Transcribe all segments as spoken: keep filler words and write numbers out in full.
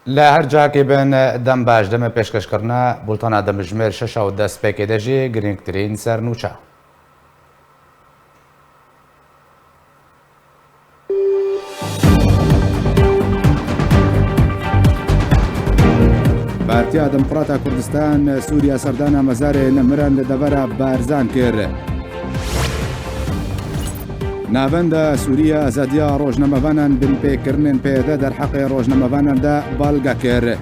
Li her cihekê bin, dem baş, demê pêşkêşkirina bultana demjimêr şeş û dest pêkê de jî girîngtirîn sernûçe. Partiya Demokrata Kurdistan Sûriya serdana mezarê nemiran li devera Barzan kir. Navenda Sûriya Azadiya Rojnamevanan binpêkirinên P Y D derheqê rojnamevanan de balga kir.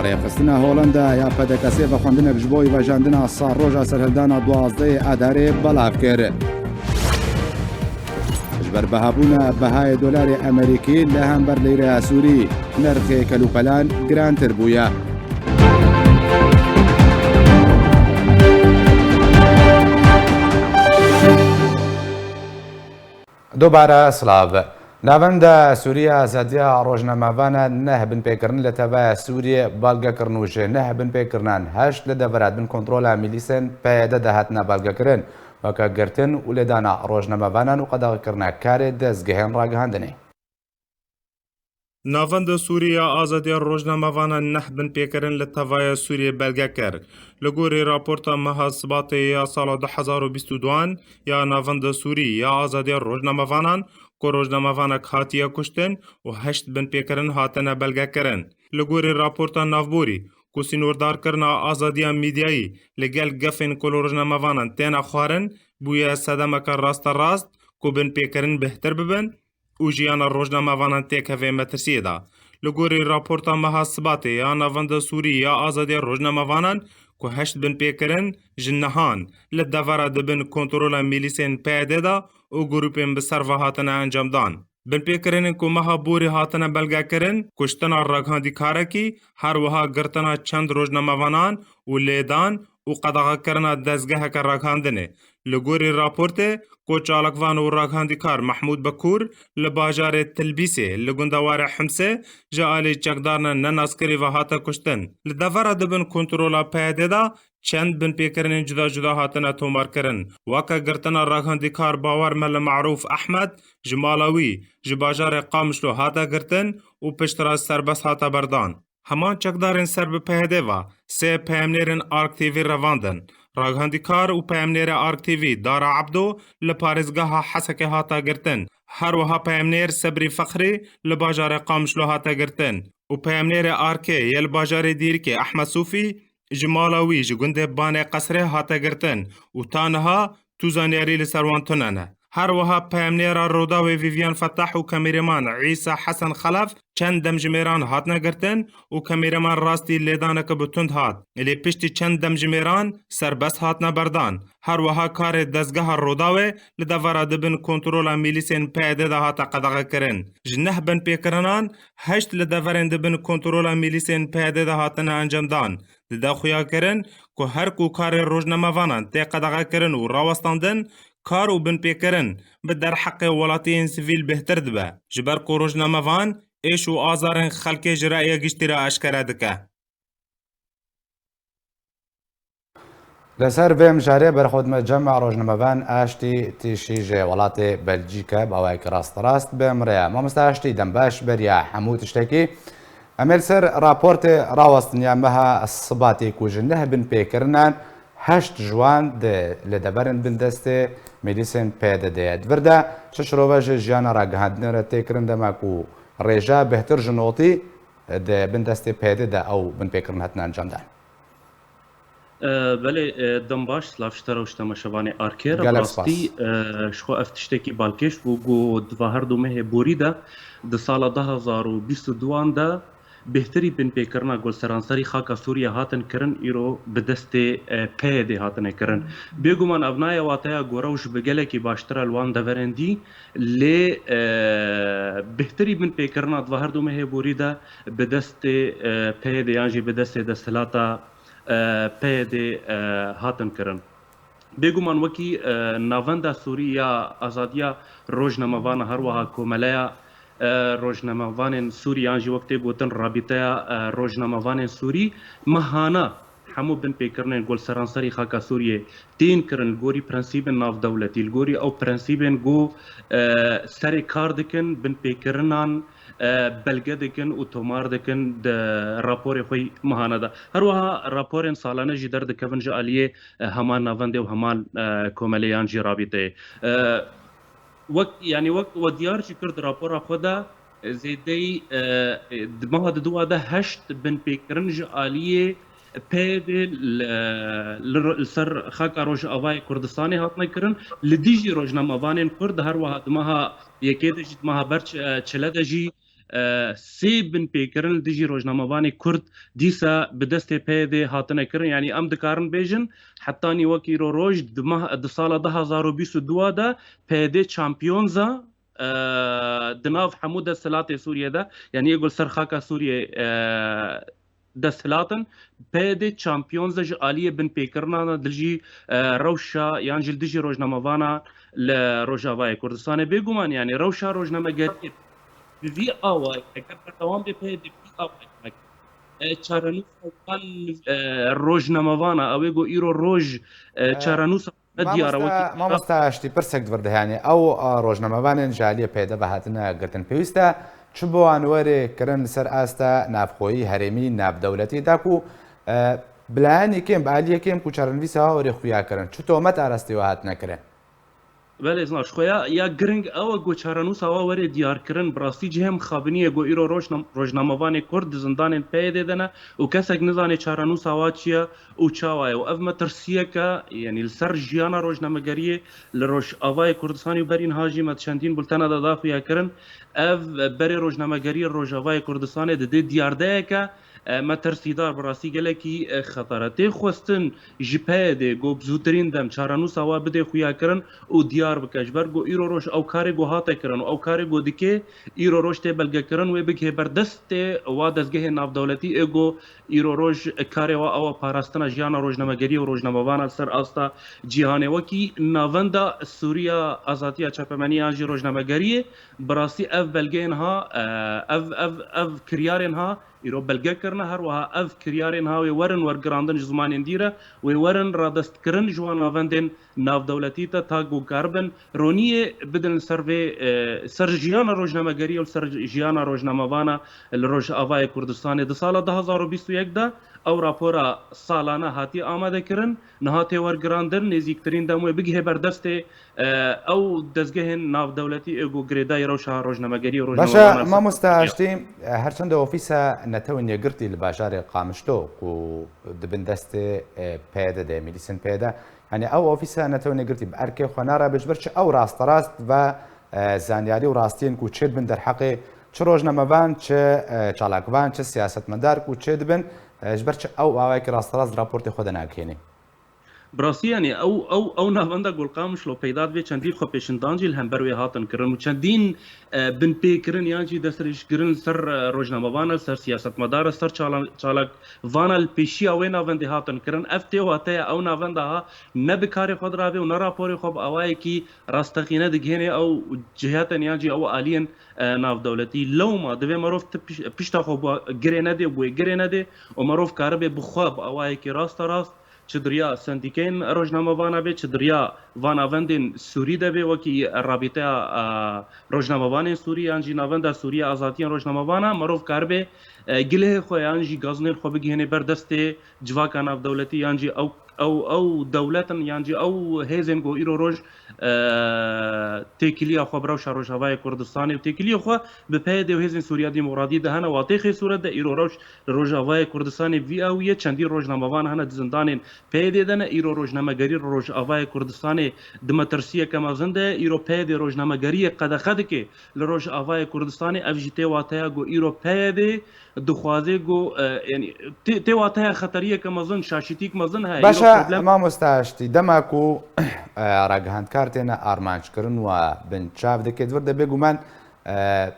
Rêxistina Holanda ya P D K S vexwendinek ji bo vejandina sed roja serhildana duwazdehê Adarê belav kir. Ji ber bihabûna bihayê dolarê Amerîkî li hember lîreya Sûrî, nirxê kelûpelan girantir bûye. Dubare silav. Navenda Sûriya Azadiya Rojnamevanan neh binpêkirin li tevaya Sûriyê balge kirin û ji neh binpêkirinan heşt li devera bin kontrola milîsên P Y D de hatine balgekirin, weke girtin û lêdana rojnamevanan û qedexekirina karê dezgehên ragihandinê. Navenda Sûrî ya Azadiya Rojnamevanan neh binpêkirin li tevaya Sûriyê belge kir. Li gorî raporta meha Sibatê ya sala du hezar û bîst û duan ya Navenda Sûrî ya Azadiya Rojnamevanan, ku rojnamevanek hatiye kuştin û heşt binpêkirin hatine belgekirin. Li gorî raporta navborî, ku sînordarkirina azadiya mîdyayî li gel gefên ku li rojnamevanan têne xwarin, bûye sedemeke rasterast ku binpêkirin bêhtir bibin, û jiyana rojnamevanan têkeve metirsiyê de. Li gorî raporta meha Sibatê ya Navenda Sûrî ya Azadiya Rojnamevanan, ku heşt binpêkirin ji nihan li devera dibin kontrola milîsên P Y D de û grûpên bi ser ve hatine encamdan. Binpêkirinên ku meha borî hatine belgekirin, kuştina ragihandîkarekî, her wiha girtina çend rojnamevanan û lêdan û qedexekirina dezgeheke ragihandinê. Li gorî raportê, ku çalakvan û ragihandîkar Mehmûd Bekûr li bajarê Tilbîsê li gundewarê Himsê ji alî çekdarina nenaskirî ve hate kuştin. Li devera dibin kontrola P Y D de çend binpêkirinên cuda cuda hatine tomarkirin. Weke girtina ragihandîkar Bawer Mele Marûf Ehmed ji mala wî ji bajarê Qamişlo hate girtin û piştre serbest hate berdan. Heman çekdarên ser bi P Y D ve sê peyamnêrên Ark T V revandin. Ragihandîkar û peyamnêrê Ark T V Dara Ebdo li parêzgeha Hesekê hate girtin. Her wiha peyamnêr Sebrî Fexrî li bajarê Qamişlo hate girtin û peyamnêrê Arkê yê li bajarê Dîrikê Ehmed Sûfî ji mala wî ji gundê Banê Qesrê hate girtin û ta niha tu zanyarî li ser wan tune ne. Her wiha peyamnêra Rûdawê Vîviyan Fetah û kameraman Îsa Hesen Xelef çend demjimêran hatine girtin û kameraman rastî lêdaneke bi tund hat. Lê piştî çend demjimêran serbest hatine berdan. Her wiha karê dezgeha Rûdawê li devera dibin kontrola milîsên P Y D de hate qedexekirin. Ji neh binpêkirinan heşt li deverên dibin kontrola milîsên P Y D de hatine encamdan. Dide xuyakirin ku her ku karê rojnamevanan tê qedexekirin û rawestandin, kar û binpêkirin bi derheqê welatiyên sivîl bêhtir dibe, ji ber ku rojnamevan êş û azarên xelkê ji raya giştî re eşkere dike. Li ser vê mijarê berxwe dime cema rojnamevan Aştî Tîşî ji welatê Belcîke bi awayekî rasterast bi min re ye. Mamoste Aştî, dem baş, beriya hemû tiştekî. Em ê li ser raportê rawestin ya meha Sibatê ku ji neh binpêkirinan heşt ji wan di li deverên bindestê milîsên P Y D de ye. Di vir de çi şirove ji jiyana ragihandinê re tê kirin dema ku rêja bêhtir ji notî di bindestê P Y D de ew binpêkirin hatine encamdan? E, belê, e, dem baş, silav ji te re û ji temaşevanê Arkê re. Gelek spas. Bi rastî, e, ji xwe ev tiştekî balkêş bû ku di va her du mehê borî de, di sala du hezar û bîst û duan de bêhtirî binpêkirina ku li seranserî xaka Sûriye hatin kirin, îro bi destê, e, P Y D hatine kirin. Bêguman ev nayê wateya ku rewş bi gelekî baştir e li wan deverên dî, lê, e, bêhtirî binpêkirina di va her du mehê borî de bi destê, e, P Y D yan jî bi destê desthilata e, P Y D, e, hatin kirin. Bêguman wekî, e, Navenda Sûrî ya Azadiya Rojnamevanan, her wiha Komeleya, e, Rojnamevanên Sûrî yan jî wek tê gotin Rabîteya, e, Rojnamevanên Sûrî, mehana hemû binpêkirinên ku li seranserî xaka Sûriyê tên kirin li gorî prensîbên navdewletî, li gorî ew prensîbên ku, e, serê kar dikin, binpêkirinan, e, belge dikin û tomar dikin di raporê xwe yî mehane de. Her wiha raporên salane jî derdikevin ji aliyê, e, heman navendê û heman, e, komelê yan jî rabîteyê. E, wek, yanî wek we diyar jî kir di rapora xwe de, e, zêdeyî, e, e, di meha diduwa de heşt binpêkirin ji aliyê P Y D li, li ro-, li ser xaka Rojavayê Kurdistanê hatine kirin. Li dijî rojnamevanên Kurd, her wiha di meha yekê de jî, di meha ber ç-, e, çile de jî, e, sê binpêkirin li dijî rojnamevanê Kurd dîsa bi destê P Y D hatine kirin. Yanî em dikarin bêjin, hetanî wek îro roj di meh-, di sala du hazar û bîst û dua de P Y D çampiyonza, e, di nav hemû desthilatê Sûriyê de, yanî ê ku li ser xaka Sûriyê, e, desthilat in, P Y D çampiyonza ji aliyê binpêkirina de dijî, e, rewşa yan jî li dijî rojnamevana li Rojavayê Kurdistanê. Bêguman, yanî rewşa rojnamegeriyê bi vî awayî, eger berdewam bê P Y D bi vî awayî, e, çarenûsa wan, e, rojnamevana, ew ê ku îro roj, e, E, çarenûsa ne diyar e, mamosta, wekî mamosta Aştî, pirsek di vir de, yanî ew, e, rojnamevanên ji aliyê P Y D ve hatine girtin. Pêwîst e çi bi wan were kirin li ser asta navxweyî, herêmî, navdewletî, da ku, e, bi layenî kêm, bi aliyê kêm ku çarenivîsa wa were xuya kirin, çi tomet arastê wa hatine kirin? Belê, Zinar, ji xwe ya, ya giring ew e ku çarenûsa wa were diyar kirin, bi rastî cihê mixabinî ye ku îro rojnam-, rojnamevanê Kurd di zindanên P Y D de ne û kesek nizane çarenûsa wa çi ye û çawa ye. Û ev metirsiyek e, yanî li ser jiyana rojnamegeriyê li Rojavayê Kurdistanê û berî niha jî me di çendîn bultena de da xuya kirin. Ev berê rojnamegeriyê li Rojavayê Kurdistanê didê diyardeyeke, e, metirsîdar, bi rastî gelekî, e, xeter e. Tê xwestin ji P Y D ku bi zûtirîn dem çarenûsa wa bidê xuya kirin û diyar bike. Ji ber ku îro roj ew karê ku hate kirin û ew karê ku dike, îro roj tê belgekirin, wê bigihê ber destê wa dezgehê navdewletî ê ku îro roj karê wa ew e parastina jiyana rojnamegeriyê û rojnamevana li ser asta cîhanê. Wekî navenda Sûriya Azadiya Çapemenî yan jî rojnamegeriyê, bi rastî ev belgeyên ha, e, ev, ev, ev kiryarên ha îro belge kirine, her wiha ev kiryarên ha wê werin wergirandin ji zimanên dî re, wê werin radestkirin ji wan navendên navdewletî te, ta ku karibin roniyê bidin li ser vê, e, ser jiyana rojnamegeriyê û ser jiyana rojnamevana li Rojavayê Kurdistanê. Di sala du hazar û bîst û yek de ew rapora salane hatiye amadekirin, niha tê wergirandin, nêzîktirîn dem wê bigihê ber destê, e, ew dezgehên navdewletî ê ku girêdayî rewşa rojnamegeriyê û Baş e, rojnamevana li ser mamosta Aştî, e, her çend Ofîsa Netewên Yekgirtî li bajarê Qamişlo ku di bin destê, e, P Y D de, milîsên P Y D, yanî ew Ofîsa Netewên Yekgirtî bi erkê xwe narabe, ji ber çi ew rasterast ve, e, zanyarî û rastiyên ku çêdibin derheqê çi rojnamevan, çi, e, çalakvan, çi siyasetmedar ku çêdibin, e, ji ber çi ew awayekî rasterast di raportê xwe de nagihênî? Bi rastî, yanî ew, ew, ew navenda Gulqamişlo peyda dibe, çendîn xwepêşandan jî li hember wê hatin kirin û çendîn, e, binpêkirin yan jî destdirêjkirin li ser, e, rojnamevan e, li ser siyasetmedar e, li ser çala-, çalakvan e, li pêşiya wê navendê hatin kirin. Ev tê wateya ew navenda ha ne bi karê xwe dirabê û ne raporê xwe bi awayekî rasteqîne digihênê ew cihetên yan jî ew aliyên, e, navdewletî. Lewma divê merov ti piş-, pişta xwe bi girê nedê, bi wê girê nedê û merov karibe bi xwe bi awayekî rasterast çi di riya sendîkeyên rojnamevan e be, çi di riya va navendên Sûrî de be, wekî Rabîteya, e, Rojnamevanên Sûrî yan jî Navenda Sûrî ya Azadiyên Rojnamevan e, merov karibe, e, gilehê xwe yan jî gazinên xwe bigihêne ber destê civaka navdewletî yan jî ew, ew, ew dewletin yan jî ew hêzên ku îro roj, e, têkiliya xwe bi rewşa Rojavayê Kurdistanê û têkiliyê xwe bi P Y D û Hêzên Sûriya Demokratî de hene, wa tê xê sûret de îro rewş li Rojavayê Kurdistanê vî ew ye. Çendî rojnamevan hene di zindanên P Y D de ne, îro rojnamegerî li Rojavayê Kurdistanê di metirsiyeke mezin de ye. Îro P Y D rojnamegeriyê qedexe dike li Rojavayê Kurdistanê. Ev jî tê wateya ku îro P Y D dixwaze ku, e, yanî tê, tê wateya xeteriyeke mezin, şaşîtîk mezin heye. Baş e, Îro problem mamosta Aştî, dema ku, e, ragihandkar têne armanckirin û binçav dike, di vir de bêguman, e,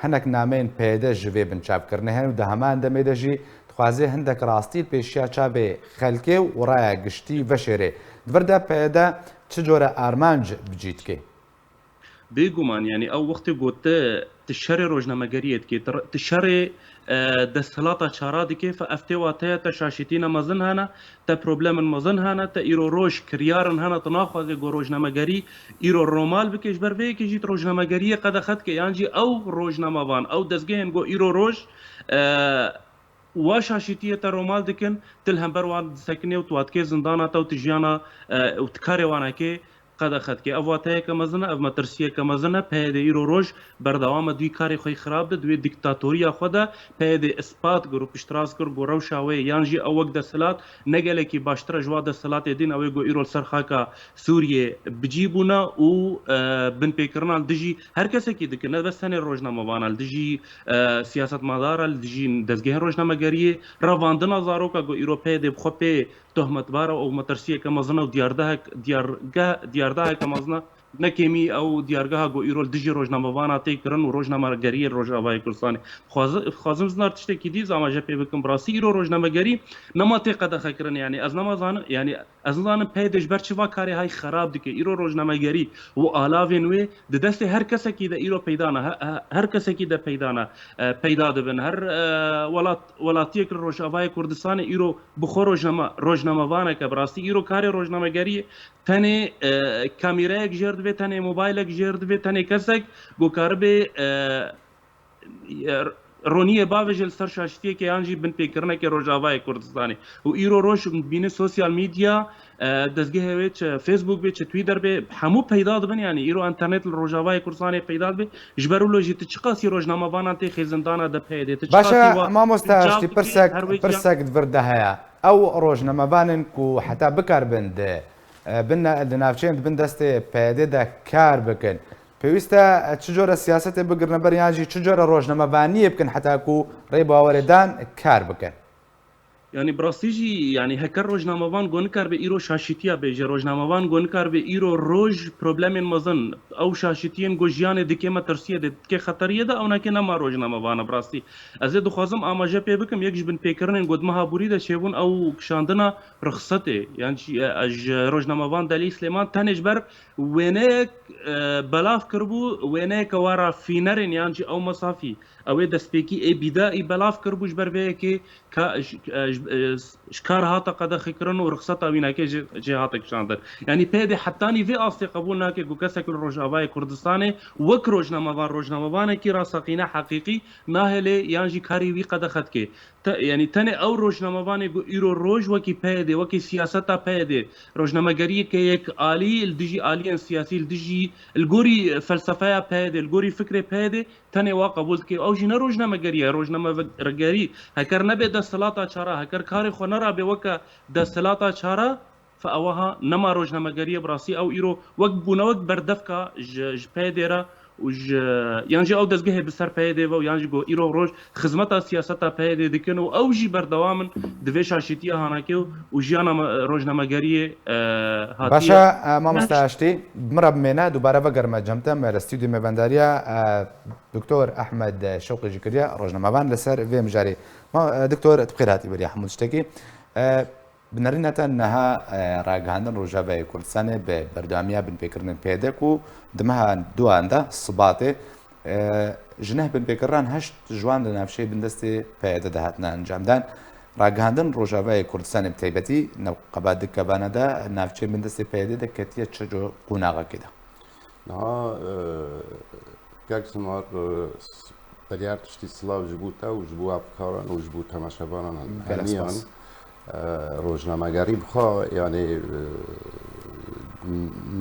hinek nameyên P Y D ji vê binçavkirinê hene û di heman demê de jî dixwaze hindek rastî li pêşiya çavê xelkê û raya giştî veşêrê. Di vir de P Y D çi cure armanc bi cî dike? Bêguman, yanî ew wextê ku te tu şerê rojnamegeriyê dikê, tu, tu şerê, e, desthilata çara dikê, fe ev tê wateya te şaşîtîna mezin hene, te problemin mezin hene, te îro roj kiryarin hene, tu naxwazê go rojnamegerî îro romal bike, ji ber vê yekê jî tu rojnamegeriyê qedexe dike, yan jî ew rojnamevan, ew dezgehên go îro roj, e, wa şaşîtiyê te romal dikin, tu li hember wan disekinê û tu wa dikê zindana te û tu jiyana, e, û tu karê wan ekê qedexe dikê. Ev wateyeke mezin e, ev metirsiyeke mezin e. P Y D îro roj berdewam e di wî karê xwe yî xirab de, di wê dîktatoriya xwe de. P Y D ispat kir û piştrast kir ku rewşa wê yan jî ew wek desthilat ne gelekî baştir e ji wa desthilatê din, ew ê ku îro li ser xaka Sûriyê bi cî bûne û, e, binpêkirina li dijî her kesekî dikin, ne bes tenê rojnamevan e, li dijî, e, siyasetmedar e, li dijî dezgehên rojnamegeriyê, revandina zaroka ku îro P Y D bi xwe pê tohmetbar e, ew metirsiyeke mezin e û diyardehek-, diyargeh-, diyardeheke mezin e. Ne kêmî ew diyargeha ku îro li dijî rojnamevana tê kirin û rojnamegeriyê li Rojavayê Kurdistanê. Dixwazi-, dixwazim zinar tiştekî dî zama jê pê bikim. Bi rastî îro rojnamegerî nema tê qedexekirin, yanî ez nema zanim, yanî ez nizanim P Y D ji ber çi va karê hay xerab dike. Îro rojnamegerî û alavên wê di destê her kesekî de îro peyda ne, he-, he-, her kesekî de peyda ne, e, peyda dibin. Her, e, welat-, welatiyek li Rojavayê Kurdistanê îro bi xwe rojname-, rojnamevaneke. Bi rastî îro karê rojnamegerî tenê, e, kamîreyek jêr divê, tenê mobaylek jêr divê, tenê kesek ku karibe, e, e, roniyê bavêje li ser şaşitiyeke yan jî binpêkirineke Rojavayê Kurdistanê. Û îro roj bînin sosyal medya, e, dezgehê wê çi Facebook bê, çi Twitter bê, hemû peyda dibin, yanî îro înternet li Rojavayê Kurdistanê peyda dibe. Ji ber wilo jî tu çiqasî rojnamevanan tê xêzindana D P D'ê, tu çiqasî Baş e, wa mamoste tu çav Aştî, dikî, pirsek, her wê ciya pirsek di vir de heye. Ew rojnamevanên ku heta bikaribin di, e, bin, di navçeyên di bin destê P Y D de kar bikin, pêwîst e, e, çi cure siyasetê bigirine ber yan jî çi cure rojnamevaniyê bikin heta ku rê bawerê dan kar bikin? Yanî bi rastî jî, yanî heker rojnamevan go nikaribe îro şaşîtiya bêje, rojnamevan go nikaribe îro roj problemên mezin, ew şaşîtiyên go jiyanê dikê metirsiyê de, dikê xeteriyê de, ewnakê nema rojnamevan e bi rastî. Ez ê dixwazim amaje pê bikim, yek ji binpêkirinên go di meha borî de çêbûn ew kişandina rixsetê, yan jî, e, ji rojnamevan Delî Silêman tenê ji ber wêneyek, e, belav kiribû, wêneyeke wa rafînerên yan jî ew mesafî, ew ê destpêkî ê bîdaî belav kiribû, ji ber vê yekê ka-, ji, e, ji, e, ji kar hate qedexekirin û rixseta wînekê jê, jê hate kişandin. Yanî P Y D hetanî vê astê qebûl nake ku kesek li Rojavayê Kurdistanê wek rojnamevan, rojnamevanekî rasteqîne, heqîqî nahêlê yan jî karî wî qedexe dike. Te-, yanî tenê ew rojnamevanê ku îro roj wekî P Y D, wekî siyaseta P Y D, rojnamegeriyeke yek alî li dijî aliyên siyasî, li dijî, li gorî felsefeya P Y D, li gorî fikrê P Y D, tenê wa qebûl dike. Ew jî ne rojnamegerî ye. Rojnamegerî heker nebe desthilata çara, heker karê xwe nerabe weke desthilata çara, fe ew wiha nema rojnamegeriyê bi rastî. Ew îro wek bûne wek berdevka ji, ji P Y D re û ji, yan jî ew dezgehê bi ser P Y D ve û yan jî go îro roj xizmeta siyaseta P Y D dikin û ew jî berdewam in di vê şaşîtiya hanakê û, û jiyana me-, rojnamegeriyê, e, hatiye. Baş e, e, mamoste Aştî, bi min re bimêne, dubare vegerime cem te, me li stûdyo mêvendariya, e, Doktor Ehmed Şewqî jî kiriye, rojnamevan li ser vê mijarê. Ma, e, Doktor, tu bi xêr hatî beriya hemû tiştekî. E, Bi nerîna te niha, e, ragihandin Rojavayê Kurdistanê bi berdewamiya binpêkirinên P Y D ku di meha duan de Sibatê, e, ji neh binpêkirinan heşt ji wan di navçeyê bindestê P Y D de hatine encamdan. Ragihandin Rojavayê Kurdistanê bi taybetî newqeba di kevana de navçeyên bindestê P Y D de ketiye çi cor qonaxekê de? Niha, e, kek Zinar, e, s-, beriya tiştî silav ji bo te û ji bo hevkaran û ji bo temaşevanan Gelek hemiyan. Spas. E, rojnamegerî bi xwe, yanî, e,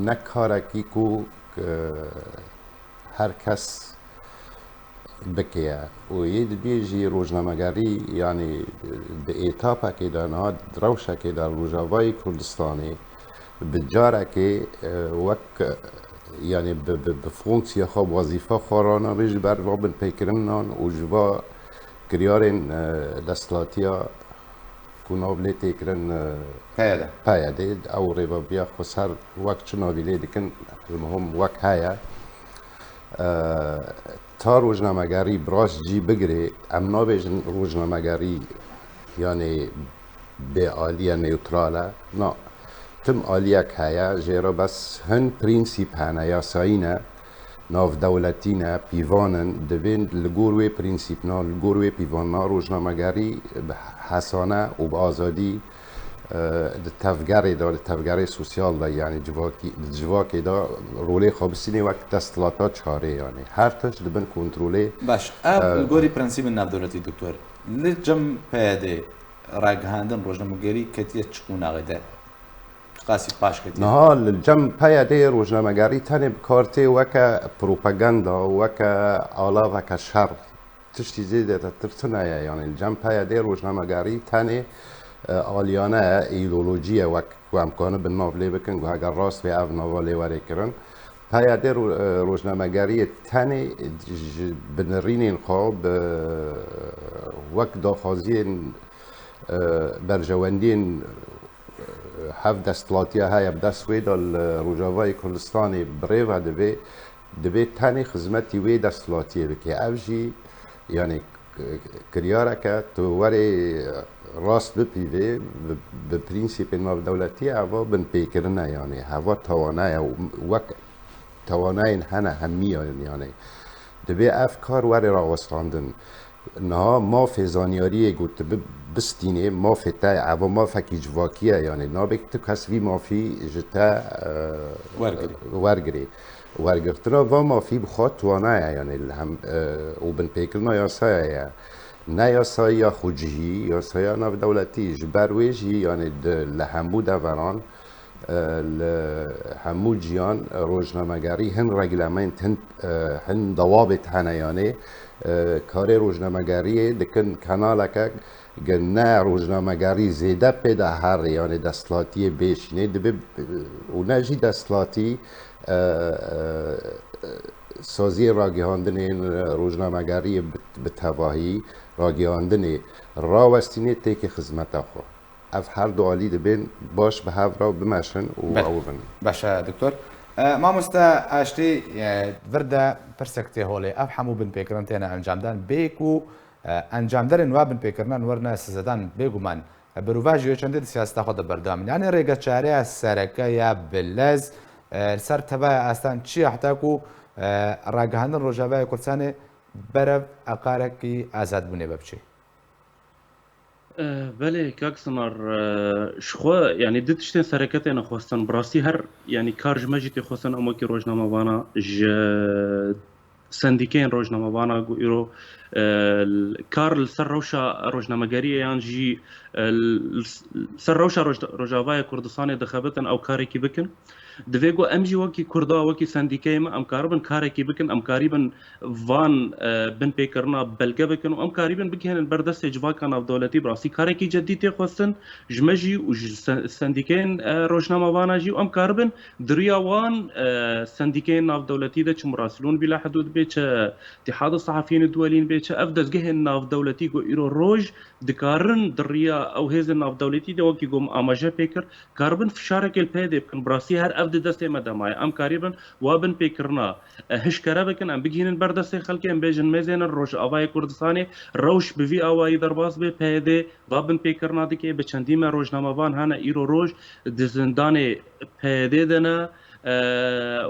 ne karekî ku, e, her kes bike ye. Û yê dibê jî rojnamegerî, yanî di etapekê de, niha di rewşekê de Rojavayê Kurdistanê bi carekê, e, wek, e, yanî bi, bi, bi fonksiya xwe, wezîfa xwe rana rê ji ber va binpêkirinan û ji va kiryarên, e, desthilatiya ku nav lê tê kirin, e, P Y D. P Y D, ew rêvebiya xweser wek çi navî lê dikin, el muhim wek heye. E, ta rojnamegerî bi rast cî bigirê, em nabêjin rojnamegerî, yanî bêalî ye, newtral e. Na, tim aliyek heye, jê re bes hin prensîp hene, yasayî ne. navdewletî ne, pîvan in, divên li gor wê prînsîpna, li gor wê pîvanna rojnamegerî bi hesane û bi azadî, e, di tevgerê de, li tevgerê sosyal de, yanî civakî, di civakê de rolê xwe bisînê wek desthilata çarê, yanî her tişt di bin kontrolê. Baş, ev, e, li gorî prensîbên navdewletî, doktor, li cem P Y D ragihandin rojnamegerî ketiye çi qonaxê de? Qasî paş ketiye. Niha li cem P Y D'ê rojnamegerî tenê bi kar tê weke propaganda, weke alaveke şer. Tiştî zêdetir tune ye. Yanî li cem P Y D'ê rojnamegerî tenê, e, aliyane ye, îdeolojî ye, wek ku em kanibin nav lê bikin, ku heger rast bê ev nava lê were kirin. P Y D ro-, e, rojnamegeriyê tenê ji binirînên xwe bi wek daxwaziyên, e, berjewendiyên, e, hev desthilatiya heye, bi dest wê de li Rojavayê Kurdistanê bi rê ve dibê, dibê tenê xizmetî wê desthilatiyê bike. Ev jî, yanî, k-, kiryareke tu werê rast bipîvê, bi, bi prînsîpên navdewletî eva binpêkirin e, yanî heva tawane ye û wek tawanayên hene hemiyan, yanî dibê ev kar were rawestandin. Niha mafê zanyariyê ku tu bi-, bistînê, mafê te, eva mafekî civakî ye, yanî nabe tu kes vî mafî ji te, e, Wergirê. wergirê. Wergirtina va mafî bi xwe tuwana ye, yanî li hem, e, û binpêkirina yasaya ye. Ne yasaya xwecihî, yasaya navdewletî. Ji ber wê jî, yanî di, li hemû deveran, e, li hemû ciyan, e, rojnamegerî hin reglement, hin, e, hin dawabêt hene, yanî, e, karê rojnamegeriyê dikin kanaleke ge ne rojnamegerî zêde pê de herê, yanî desthilatiyê bêşînê dibe, e, û ne jî desthilatî, e, e, saziyê ragihandinên, e, rojnamegeriyê bi, bi tevahî ragihandinê rawestînê têkê xizmeta xwe. Ev her du alî dibên baş bi hev re bimeşin û Belê. ew bin. Baş e, doktor. E, mamoste Aştî, e, vir de pirsek tê holê. Ev hemû binpêkirin têne encamdan. Bê ku, e, encamderên wa binpêkirinan werine sizedan, bêguman, e, berovajî wê çendê di siyaseta xwe de berdewam in. Yanî rêgeçareya sereke ya bi lez, e, li ser tevaya astan çi ye heta ku, e, ragihandin Rojavayê Kurdistanê berev eqarekî azadbûnê ve biçe? Eh, belê, kak Sinar, eh, ji xwe, yanî du tiştên sereke têne xwestin. Bi rastî her, yanî kar ji me jî tê xwestin, em wekî rojnamevana ji sendîkeyên rojnamevana ku îro, eh, kar li ser rewşa rojnamegeriyê yan jî, eh, li ser rewşa roj-, Rojavayê Kurdistanê dixebitin, ew karekî bikin. Divê ku em jî wekî Kurda, wekî sendîkeyê me, em karibin karekî bikin, em karîbin van, e, binpêkirina belge bikin û em karîbin bigihînin ber destê civaka navdewletî. Bi rastî karekî cedî tê xwestin ji me jî û ji se-, sendîkeyên, e, rojnamevana jî û em karibin di riya wan, e, sendîkeyên navdewletî de çi Murasîlûn Bîla Hidûd bê, çi Îtîhada Sehafiyên Duwelîn bê, çi ev dezgehên navdewletî ku îro roj dikarin di riya ew hêzên navdewletî de wekî ku min amaje pê kir, karibin fişarekê li P Y D'ê bikin. Bi rastî her ev di destê me de maye. Em karîbin wa binpêkirina, e, hişkere bikin, em bigihînin ber destê xelkê, em bêjin mêzênin Rojavayê Kurdistanê, rewş bi vî awayî derbas bê, P Y D va binpêkirina dike, bi çendî me rojnamevan hene îro roj di zindanê P Y D de ne, e,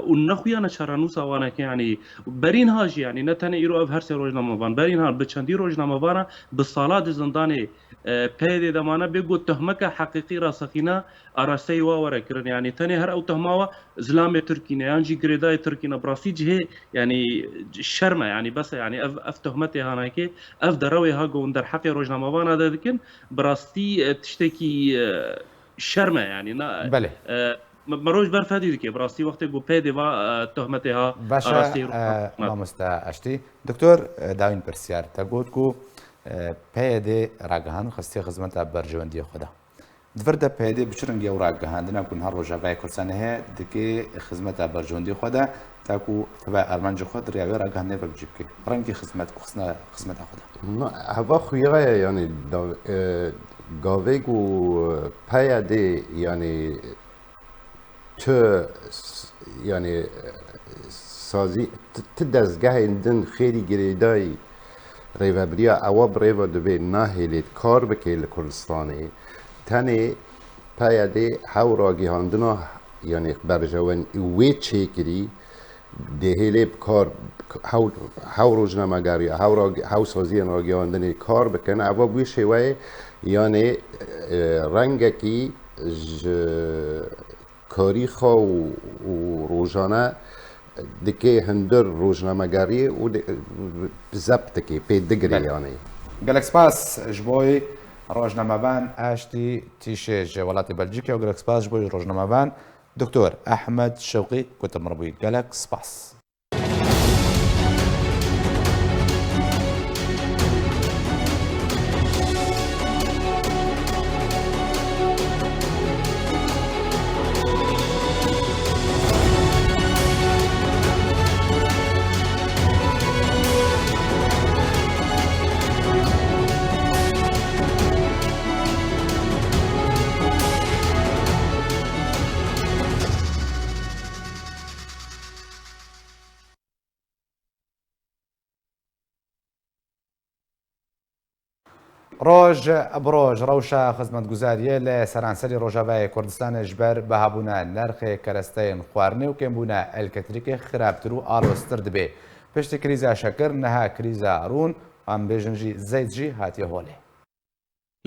û nexuyane çarenûsa wan e ke, yanî berî niha jî, yanî ne tenê îro ev her sê rojnamevan, berî niha bi çendî rojnamevana bi sala di zindanê, e, P Y D de mane, bê ku tehmeke heqîqî, rasteqîne arasteyî wa were kirin. Yanî tenê her ew tehma wa zilamê Tirkî ne, yan jî girêdayê Tirkî ne. Bi rastî cihê, yanî şerm e, yanî bes e, yanî ev, ev tehmetê hanakê, ev derewê ha ku hûn derheqê rojnamevana de dikin, bi rastî, e, tiştekî, e, şerm e, yanî na, Belê. e, me, me roj ber fedî dike. Bi rastî wextê ku P Y D va, e, tohmetê ha Baş e, arasteyî e, rojnamevan. Mamoste Aştî. Doktor, e, dawîn pirsyar. Te got ku, e, P Y D ragihan xistê xizmeta berjewendiyê xwe de. Di vir de P Y D bi çi rengî ew ragihandina ku niha Rojavayê Kurdistanê heye, dike xizmeta berjewendiyê xwe de, ta ku tevaya armancê xwe di riya wê ragihandinê ve bi cî bike. Rengî xizmet û xistina xizmeta xwe de. Na, heva xuya ye, yanî da, e, gavê ku P Y D, yanî tu s-, yanî, e, sazî, ti, ti dezgehên din xêrî girêdayî rêvebiriya ewa bi rê ve dibê nahêlê kar bike li Kurdistanê. Tenê P Y D hew ragihandina, yanî berjewen wê çêkirî, Dê hêlê bi kar hew, hew rojnamegeriya, hew ra-, hew saziyên ragihandinê kar bikin. Eva bi wî şêweyê, yanê, e, rengekî ji karî xwe û, û rojane dikê hundir rojnamegeriyê û di-, zebt dikê, pê digirê Belê. yanê. Gelek spas ji bo rojnamevan Aştî Tîşê ji welatê Belcîkê û gelek spas ji bo rojnamevan Doktor Ehmed Şewqî ku tu min re bûyî. Gelek spas. Roj bi roj rewşa xizmetguzariyê li seranserî Rojavayê Kurdistanê ji ber bihabûna nirxê keresteyên xwarinê û kêmbûna elektrîkê xirabtir û aloztir dibe. Piştî krîza şekir, niha krîza rûn, em bêjin jî zeyt jî hatiye holê.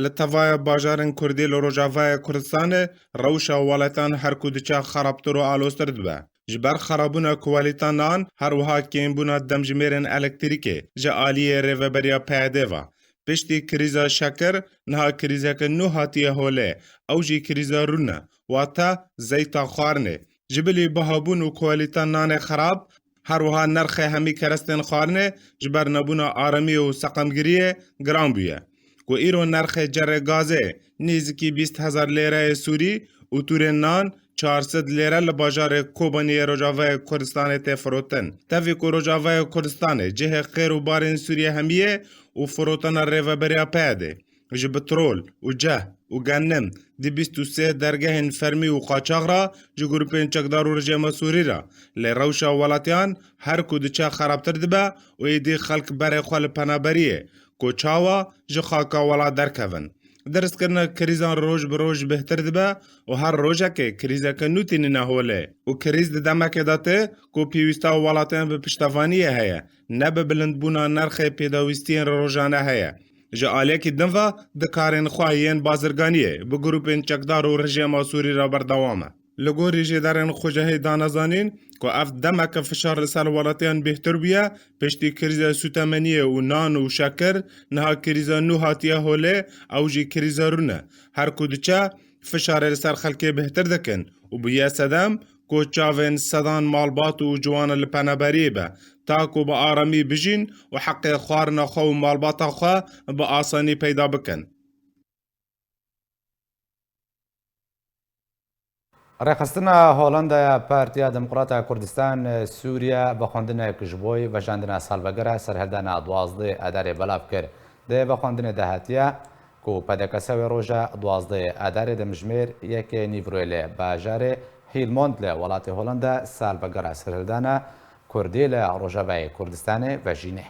Li tevaya bajarên Kurdî li Rojavayê Kurdistanê rewşa welatan her ku diçe xerabtir û aloztir dibe. Ji ber xerabûna kualîta nan, her wiha kêmbûna demjimêrên elektrîkê ji aliyê Rêveberiya P Y D ve. Piştî krîza şekir, niha krîzeke nû hatiye holê, ew jî krîza rûn e, wate zeyta xwarinê. Ji bilî bihabûn û kualîta nanê xerab, her wiha nirxê hemî kerestên xwarinê ji ber nebûna aramiyê û seqemgiriyê giran bûye. Ku îro nirxê cerê gazê nêzîkî bîst hezar lêreyê sûrî û tûrên nan çar sed lêre li bajarê Kobaniyê Rojavayê Kurdistanê tê firotin. Tevî ku Rojavayê Kurdistanê cihê xêr û barên Sûriyê hemiyê û firotana Rêveberiya P Y D ji petrol û ceh û genim di bîst û sê dergehên fermî û qaçax re ji grûpên çekdar û rejêma Sûrî re, lê rewşa welatiyan her ku diçe xerabtir dibe û êdî xelk berê xwe li penaberiyê ku çawa ji xaka welat derkevin. Dirskirina krîzan roj bi roj bêhtir dibe û her rojekê krîzeke nû tînîne holê û krîz di demekê de tê ku pêwîstiya welatên bi piştevaniyê heye, ne bi bilindbûna nirxê pêdawîstiyên rojane heye. Ji aliyekî din ve di karên xwe yên bazirganiyê bi grûpên çekdar û rejêma Sûrî re berdewam e. Li gorî jêderên xwecihî dane zanîn ku ev demeke fişar li ser welatiyan bêhtir bûye, piştî krîza sûtemeniyê û nan û şekir, niha krîza nû hatiye holê, ew jî krîza rûn e. Her ku diçe, fişarê li ser xelkê bêhtir dikin û bûye sedem ku çavên sedan malbat û ciwana li penaberiyê be, ta ku bi aramî bijîn û heqê xwarina xwe û malbata xwe bi asanî peyda bikin. Rêxistina Holandaya Partiya Demokrata Kurdistan Sûriye vexwendinek ji bo vejandina salvegera serhildana duwazdeh Adarê belav kir. Di vexwendinê de hatiye ku P D K S wê roja duwazdeh Adarê dimjimêr yekê nîvroyê li bajarê Helmond li welatê Holanda salvegera serhildana Kurdê li Rojavayê Kurdistanê vejîne.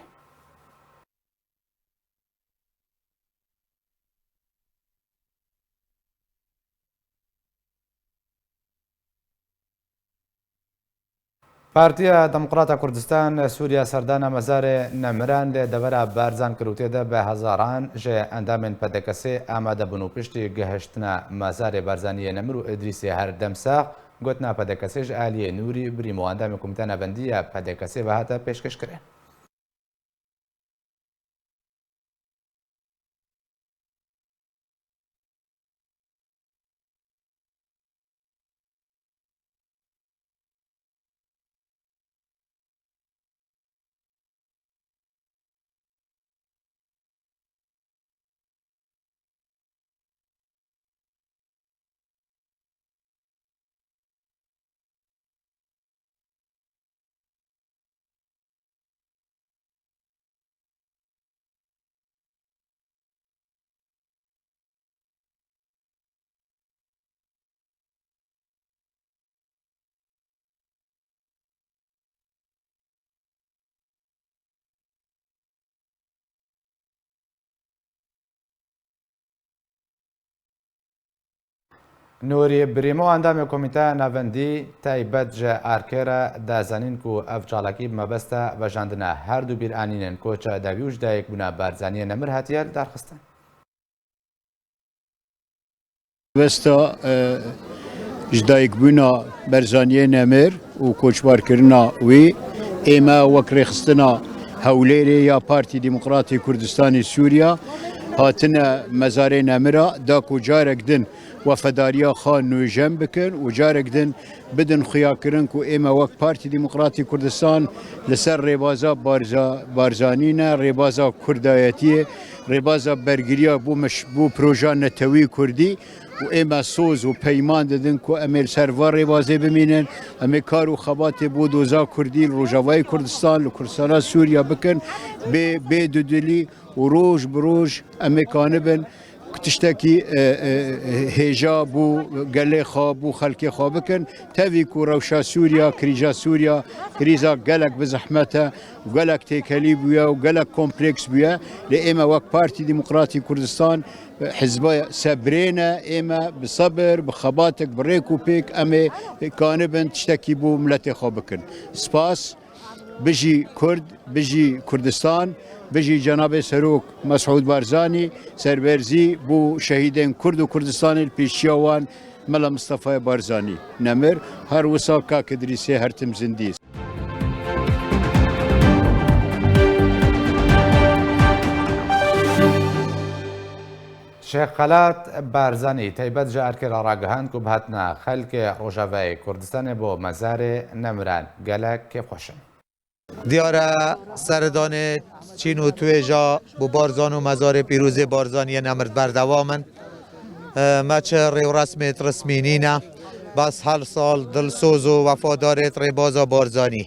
Partiya Demokrata Kurdistan Sûriye serdana mezarê nemiran li devera Barzan kir û tê de bi hezaran ji endamên P D K S amade bûn û piştî gihiştina mezarê Barzaniyê nemir û Idrîsê her dem sax, gotina P D K S ji aliyê Nûrî Brîmo endamê Komîteya Navendî ya P D K S ve hate pêşkêşkirin. Nûrî Birîmo, endamê Komîteya Navendî, taybet ji Erkê re da zanîn ku ev çalakî bi mebesta vejandina her du bîranînên koça dawî û ji dayikbûna Barzaniyê Nemir hatiye lidarxistin. Mebesta, e, ji dayikbûna Barzaniyê Nemir û koçbarkirina wî, ême wek rêxistina Hewlêrê ya Partî Demokratî Kurdistanê Sûriya hatine mezarê Nemira, da ku carek din wefedariya xwe nûjen bikin û carek din bidin xuyakirin ku ême wek Partî Demokratî Kurdistan li ser rêbaza Barza-, Barzanî ne, rêbaza Kurdayetiyê, rêbaza bergiriya bo meş-, bo proja netewî Kurdî û ême soz û peyman didin ku em ê li ser va rêbazê bimînin, em ê kar û xebatê bo doza Kurdî li Rojavayê Kurdistan, li Kurdistana Sûriya bikin, bê, bê dudilî û roj bi roj em ê kanibin ku tiştekî, e, e, hêja bo gelê xwe, bo xelkê xwe bikin. Tevî ku rewşa Sûriya, krîja Sûriya, krîza gelek bi zehmet e û gelek têkelî bûye û gelek kompleks bûye. Lê ême wek Partî Demokratî Kurdistan, e, hizba sebrê ne, ême bi sebir, bi xebatek, bi rêk û pêk em ê kanibin tiştekî bo miletê xwe bikin. Spas. Bijî Kurd, bijî Kurdistan, bijî Cenabê Serok Mesûd Barzanî, serberzî bo şehîdên Kurd û Kurdistanê li pêşiya wan Mela Mistefayê Barzanî nemir, her wisa Kak Idrîsê her tim zindî. Şêx Xelat Barzanî taybet ji Erkê re ragihand ku bi hatina xelkê Rojavayê Kurdistanê bo mezarê nemiran gelek kêfxweş in. Diyar e, serdanê çîn û tuêja bo Barzan û mezarê pîrozê Barzaniyê nemir berdewam in. E, me çi rêwresmêt resmî nîne, bes her sal dilsoz û wefadarêt rêbaza Barzanî.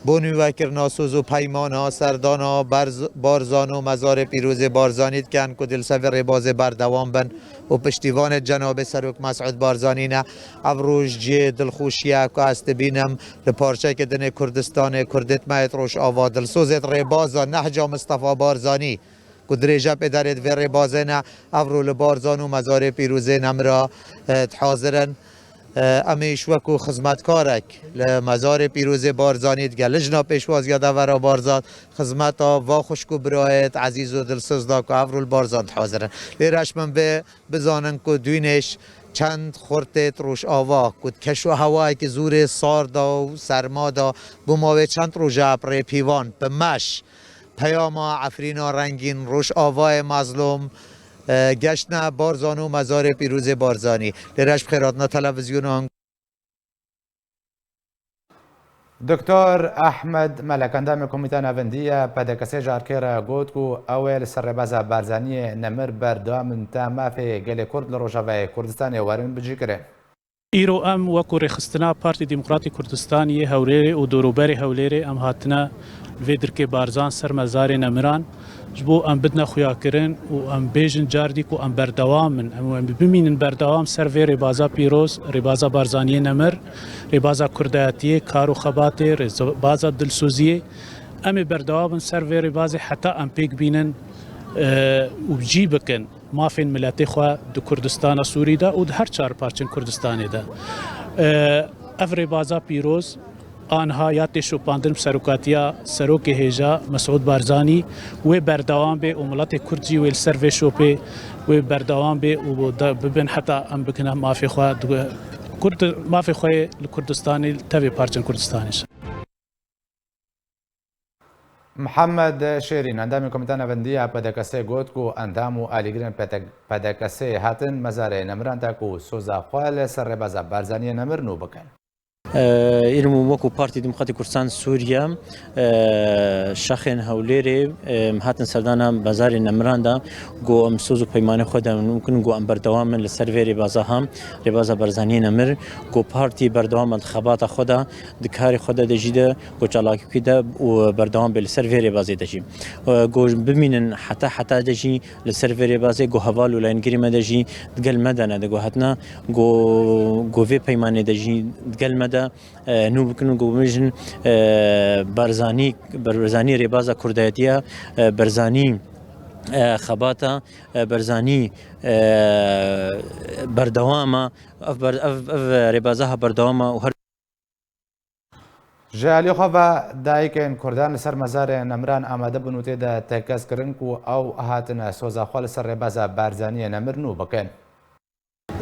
Bo nûvekirina soz û peymana serdana Berz-, Barzan û mezarê pîrozê Barzanî dikin ku dê li ser vê rêbazê berdewam bin û piştîvanê Cenabê Serok Mesûd Barzanî ne. Ev roj cihê dilxweşiye ku ez dibînim li parçeyeke dinê Kurdistanê, Kurdêt me yêt Rojava, dilsozêt rêbaza Nehca Mistefa Barzanî ku dirêje pê derê di vê rêbazê ne, evro li Barzan û mezarê pîrozê nemira, e, dihazir in. E, em ê ji wekû xizmetkarek li mezarê pîrozê Barzanî digel lijna pêşwaziya devera Barzan xizmeta va xwişk û birayêt ezîz û dilsoz da ku evro li Barzan dihazir in. Lê reş min bê bizanin ku dûnêş çend xurtêt Rojava ku di keş û hewayekî zûrê sar da û serma da bo mawê çend roja bi rêpîvan, bi meş, peyama Efrîna rengîn, Rojavayê mezlûm, e, geştine Barzan û mezarê pîrozê Barzanî. Lê reş bi xêr hatina televîzyona Doktor Ehmed Melek, endamê Komîteya Navendî ya P D K S'ê ji Erkê re got ku ew ê li ser rêbeza Barzaniyê nemir berdewam in ta mafê gelê Kurd li Rojavayê Kurdistanê werin bicîkirin. Îro em wekû rêxistina Partî Demokratî Kurdistanî yê Hewlêrê û dorûberê Hewlêrê em hatine vê dirkê Barzan ser mezarê nemiran ji bo em bidine xuyakirin û em bêjin car dî ku em berdewam in. Em, em bimînin berdewam ser vê rêbaza pîroz, rêbaza Barzaniyê nemir, rêbaza kurdayetiyê, kar û xebatê, rêbaza dilsoziyê. Em ê berdewam bin ser vê rêbazê heta em pêk bînin, e, û bi cî bikin mafên miletê xwe di Kurdistana Sûrî de û di her çar parçên Kurdistanê de. E, ev rêbaza pîroz anha ya tê şopandin bi serokatiya serokê hêja Mesûd Barzanî wê berdewam bê û miletê Kurd jî wê li ser vê şopê wê berdewam bê û da bibin heta em bigihine mafê xwe di Kurd-, mafê xwe yê li Kurdistanê, li tevê parçên Kurdistanê jî. Mihemed Şêrîn, endamê Komîteya Navendî ya P D K S'ê got ku endam û alîgirên P D K S'ê hatin mezarê nemiran de ku soza xwe li ser rêbaza Barzaniyê nemir nû bikin. Îro em wekû Partî Demokratîk Kurdistan Sûriye, e, şaxên Hewlêrê, e, em hatin serdana mezarê nemiran de, got em soz û peymanê xwe de nû bikin, got em berdewam in li ser vê rêbaza ha, rêbaza Barzaniyê nemir, got partî berdewam e di xebata xwe de, di karê xwe de, de jî de, got çalakî de û berdewam bê li ser vê rêbazê de jî. E, got bimînin heta heta de jî li ser vê rêbazê, got heval û layengirê me de jî digel me de ne, de got hatina, got, got vê peymanê de jî digel me de, e, nû bikin û got bimînin, e, Barzanî, Barzanî rêbaza kurdayetiya, e, Barzanî, e, xebata, e, Barzanî, e, Berdewam e, ev ber-, ev, ev rêbaza ha berdewam e û her Ji aliyê xwe ve dayikên Kurdan li ser mezarê Nemiran amade bûn û tê de tekez kirin ku ew hatine soza xwe li ser rêbaza Barzaniyê Nemir nû bikin.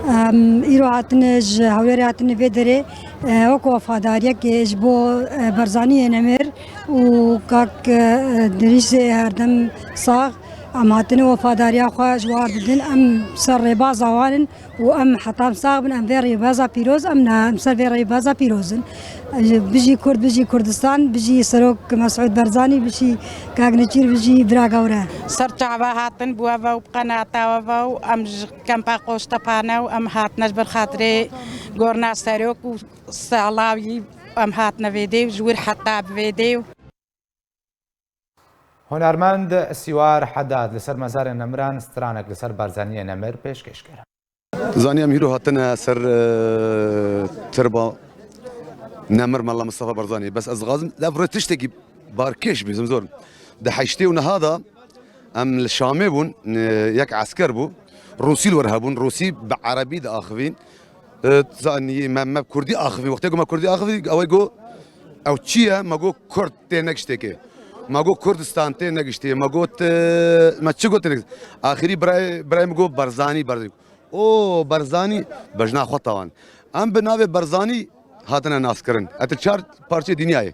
Em îro hatine ji Hewlêrê hatine vê derê, e, wek wefadariyekê ji bo, e, Barzaniyê Nemir û kak, e, Dirîsê herdem sax, em hatine wefadariya xwe ji wan didin, em ser rêbaza wan in. û em heta em sax bin, em vê rêbaza pîroz, em ne, em ser vê rêbaza pîroz in. Bijî Kurd, bijî Kurdistan, bijî Serok Mesûd Barzanî, bijî Kak Neçîr, bijî bira gewre. Ser çava hatin bû eve û bi qenata eve û em ji kempa Qoştepane û em hatine ji ber xatirê gorna Serok û salawî em hatine vê dê û ji wir heta bi vê dê û Hunermend Sîwar Hedad li ser mezarê Nemiran stranek li ser Barzaniyê Nemir pêşkêş kir. Zanî em hîro hatine ser, e, tirba Nemir Mela Mistefa Barzanî. Bes ez dixwazim ev rê tiştekî barkêş bî, zimzor. Di heştê û neha de em li Şamê bûn, e, yek esker bû. Rûsî li wir hebûn. Rûsî bi erebî diaxivîn. E, zanî, me, me kurdî axivî. Wextê ku me kurdî axivî, ew ê got, ew çi ye? Me got, Kurd tê ne giştêkê. Me got, Kurdistan tê ne giştê. Me got, e, me çi got tê ne giştê? Axirî birayê, birayê min got, Barzanî, Barzanî. O, Barzanî, bejna xwe tawan. Em bi navê Barzanî hatine naskirin. Ev çar parçeyê dinyayê.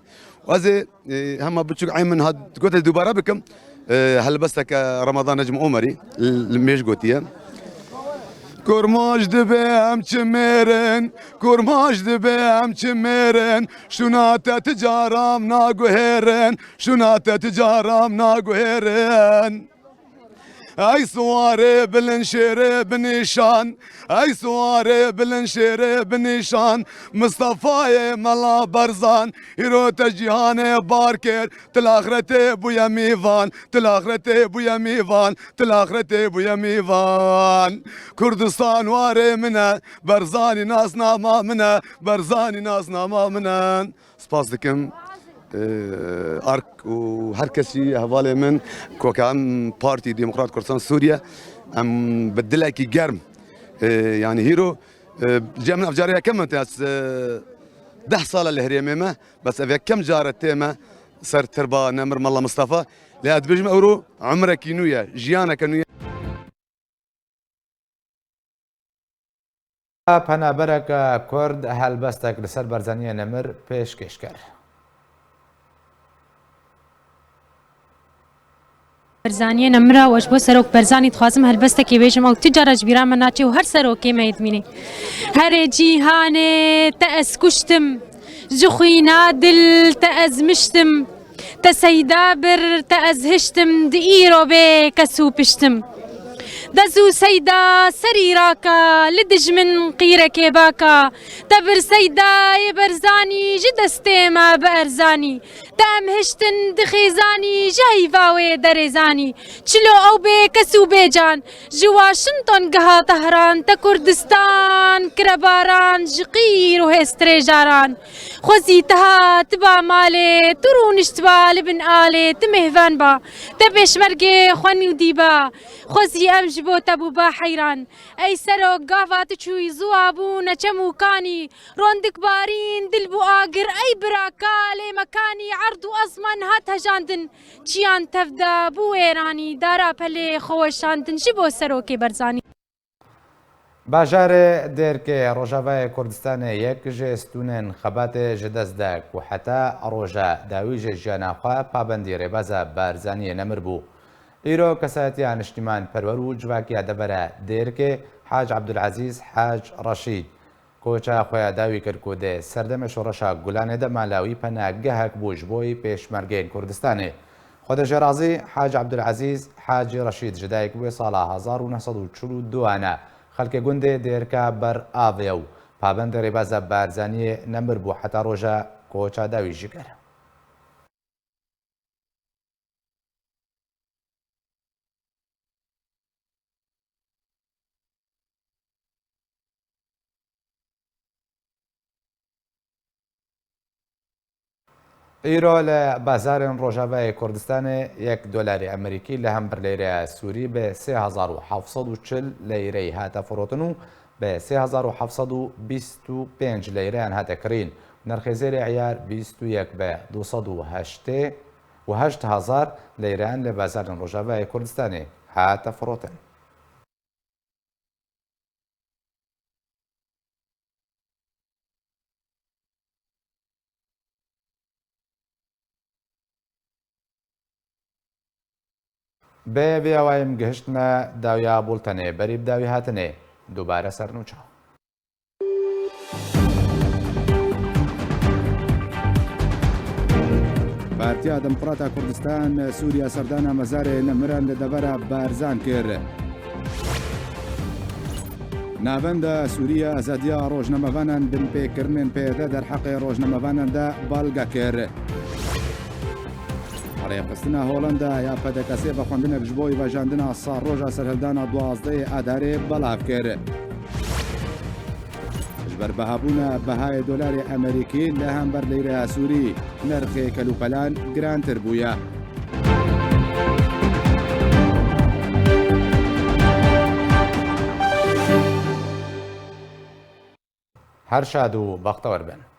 Ez ê, e, hema biçûk eyn min hat, gote dubare bikim. E, helbesteke Ramadan Necm Omerî li, li mêj gotiye. Kurmaş dibe em çi mêrin, kurmaş dibe em çi mêrin, şûna te ti caram naguhêrin, şûna te ti caram naguhêrin. Ey siwarê bilind şêrê bi nîşan, ey siwarê bilind şêrê bi nîşan, Mistefayê Mela Barzan, îro te cîhanê bar kir, tu li axretê bûye mîvan, tu li axretê bûye mîvan, tu li axretê bûye mîvan. Kurdistan warê min e, Barzanî nasnama min e, Barzanî nasnama min e. Spas dikim, e, Ark û her kesî, hevalê min, ku em Partî Demokrat Kurdistan Sûriye, em bi dilekî germ, e, yanî hîro, e, cem ev carê yekem min tê, ez, e, deh sala li herêmê me, bes ev yekem care tê me ser tirba Nemir Mela Mistefa. Lê ez dibêjim ewro umrekî nû ye, jiyaneke nû ye. Penabereke Kurd helbestek li ser Barzaniyê Nemir pêşkêş kir. Barzaniyê Nemira û ji bo Serok Barzanî dixwazim helbestekê bêjim, ew tu cara ji bîra me naçe û her serokê me yê dimînê. Herê cîhanê te ez kuştim, ji xwîna dil te ez miştim. Te seyda bir, te ez hiştim, di îro bê kes û piştim. Dez û seyda serî raka, li dijmin qîrekê baka. Te bir seydayê Berzanî ji destê me bi erzanî. Te em hiştin di xêzanî, ji heyva wê derêzanî. Çilo ew bê kes û bê can, ji Washington giha Tehran, te Kurdistan kire baran, ji qîr û hêstirê jaran. Xwezî tu hat ba malê, tu rûnişt ba li bin alê, tu mêhvan ba. Te pêşmergê xwe nû dîba. Xwezî em ji bo te bûba heyran. Ey serok, gava tu çûyî ziwa bû ne çem û kanî. Rondik barîn, dil bû agir, ey bira ka lê mekanî erd û ezman hat hejandin. Çiyan tevda bû wêranî, dara pelê xwe weşandin ji bo serokê Berzanî. Bajarê Dêrkê Rojavayê Kurdistanê yek ji stûnên xebatê ji dest de ku heta roja dawî ji jiyana xwe pabendî rêbaza Barzaniyê Nemir bû. Îro kesayetiya niştîman perwer û civakiya devera Dêrkê Hac Abdulazîz Hac Reşîd koça xwe ya dawî kir ku di serdemê şoreşa Gulanê de mala wî penagehek bû ji bo pêşmergeyên Kurdistanê. Xwedê jê razî, Hac Abdulazîz Hacî Reşîd ji dayik bûye sala hezar û neh sed û çil û du ane. Xelkê gundê Dêrka ber avê ye û pabendê rêbaza Barzaniyê Nemir bû heta roja koça dawî jî kir. Îro li bazarên Rojavayê Kurdistanê yek dolarê Amerîkî li hember leyreya Sûrî bi sê hezar û heft sed û çil leyreyî hate firotin û bi sê hezar û heft sed û bîst û pênc leyreyan hate kirîn. Nirxê zêrê eyar bîst û yek bi du sed û heştê û heşt hezar leyreyan li bazarên Rojavayê Kurdistanê hate firotin. Bi vê awayî em gihiştine dawiya bultenê, berî bi dawî hatinê. Dubare sernûça. Partiya Demokrata Kurdistan Sûriya serdana mezarê nemiran li devera Barzan kir. Navenda Sûriya azadiya rojnamevanan binpêkirinên P Y D derheqê rojnamevanan de balga kir. Rêxistina Holanda ya P D K S vexwendinek ji bo vejandina sed roja serhildana duwazdehê Adarê belav kir. Ji ber bihabûna bihayê dolarê Amerîkî li hember leyreya Sûrî, nirxê kelûpelan girantir bûye. Her şad û bextewer bin.